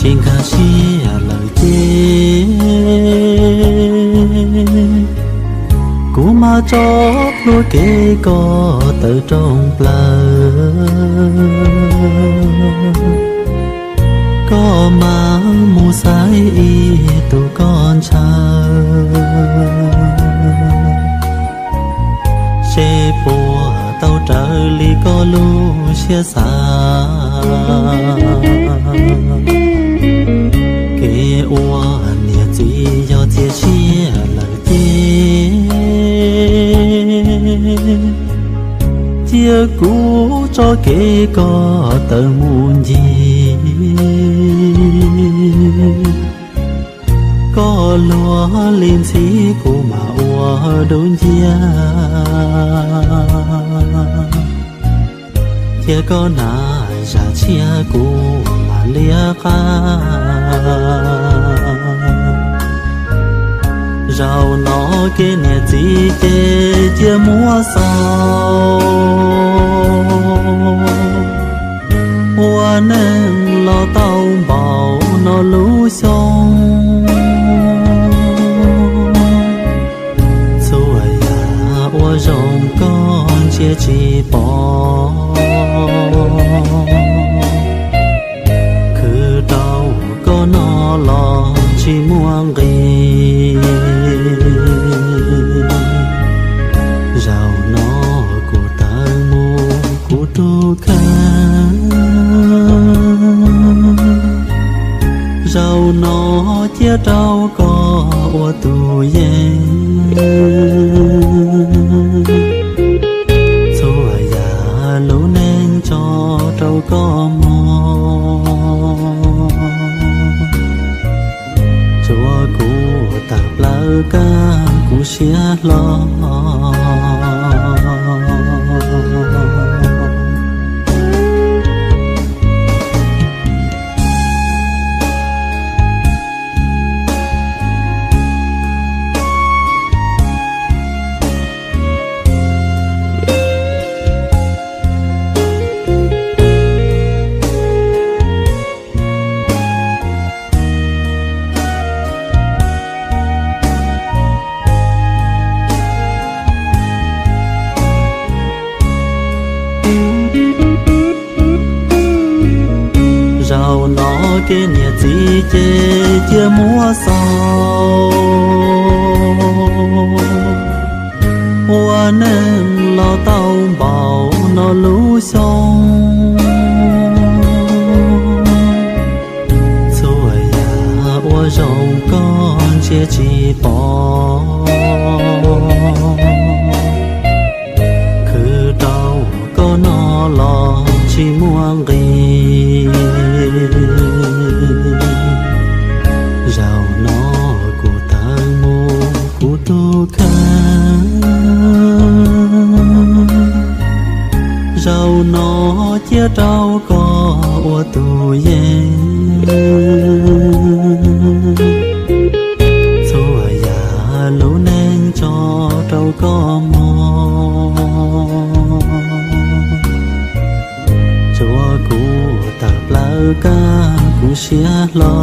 Ces nkag siab lawm ces kuv mam tso plhuav kev koj tawm rooj plaws, koj mam mus xaiv ib tug koj ntshaw, seb puas tau raws li koj lub siab xav. Kev ua niam txiv yog txias siab lawm ces cia kuv tso kev koj tawm mus ncig. Koj luag li ntxhi kuv mam ua dub nciab, cia koj hnav zam tshiab kuv mam liab qab. Zaum no kev niam txiv ces cia muab xaus, ua neej los tau npaum no lub xyoo. Txhua yam ua zoo koj ntsia tsis pom, khwv rau koj no los tsis muaj nqis. Zaum no kuv tawm mus kuv tus kheej, zaum no cia rau koj ua tus yeeb. Txhua yam lub neej tso rau koj mog, tsuav kuv tawm plaws kab kuv siab hlo. Zaum no kev niam txiv ces cia muab xaus, ua neej los tau npaum no lub xyoo. Txhua yam ua zoo koj ntsia tsis pom, khwv rau koj no los tsis muaj nqis. Zaum no kuv tawm mus kuv tus kheej, zaum no cia rau koj ua tus yeeb. Txhua yam lub neej tso rau koj mog, tsuav kuv tawm plaws kab kuv siab hlo.